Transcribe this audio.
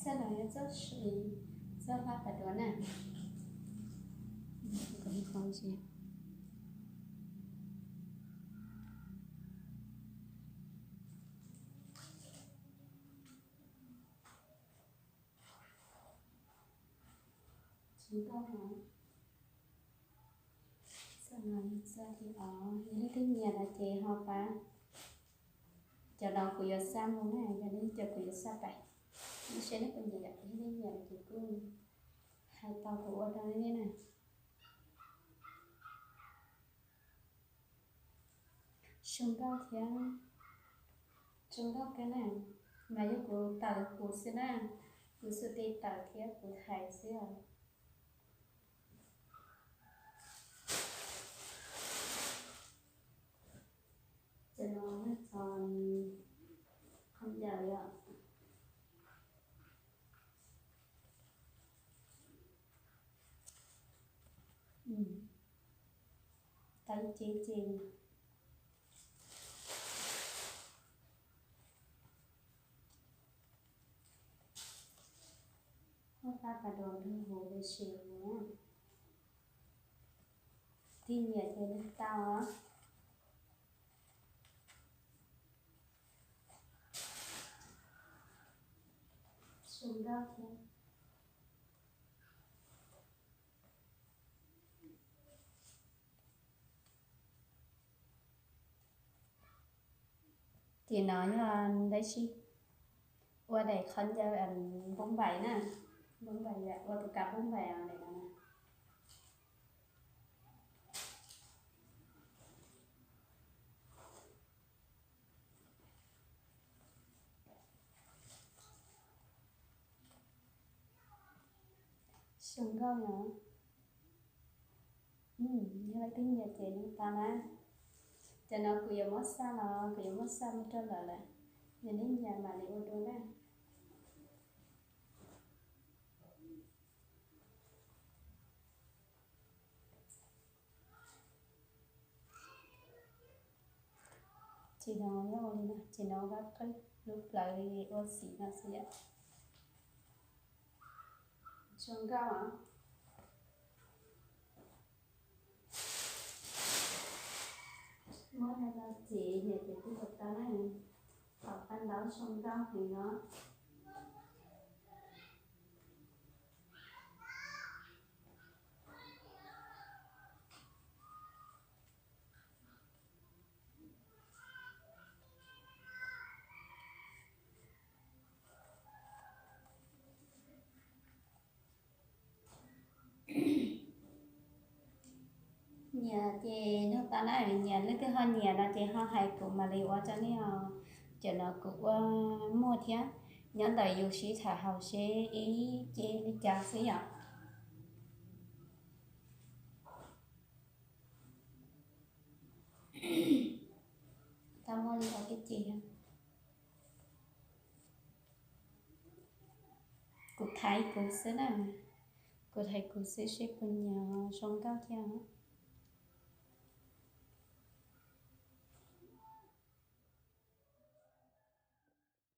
Txoj no yog txoj, txoj hlab pas duav na. Tsis nkauj no. Txoj no yog txoj thib ob, yog leej twg nyiam no ces ho pab. Cov no kuv yuav xa mus na, yog leej twg kuv yuav xa pais. Seb nej puas nyiam, yog leej twg nyiam no ces kuj hais tau kuv ua rau nej na. Zoo nkauj thiab, zoo nkauj kawg na, mas yog kuv tawm kuv xwb na, kuv xuas tes tawm thiab kuv hais xwb os. Cov no yog txog khaub ncaws os. Tau ib ce ces muab pab pas duav nrog huv li si huv. Tig nyiam ces nws tau. Zoo nkauj thiab. Ces no yog tab sis ua daim khaub ncaws npub npaim na, npub npaim ua tus kav npub npaim daim no na. Zoo nkauj no. Yog leej twg nyiam ces nug tau na. Cov no kuv yuav muab xa los kuv yuav muab xa mus rau lawv lawm. Yog nej nyiam mam li ua dua na. Ces no yog ua li no, ces no vaj qwj lub plawv li ua xim no xwb yom. Zoo nkauj. Muab no los txiv nyiam ces twb tau na. Thaum pab ntaub zoo nkauj heev no. Nyiam ces nug tau na, nyiam leej twg ho nyiam no ces ho hais kuv mam li ua rau nej os. Cov no kuv ua muag thiab, nyob ntawm yus sib tham haum seb ib ce li cas xwb yom. Tau muaj li ob peb ce. Kuv thaiv kuv xwb na, kuv thaiv kuv xwb seb puas nyiam, zoo nkauj thiab.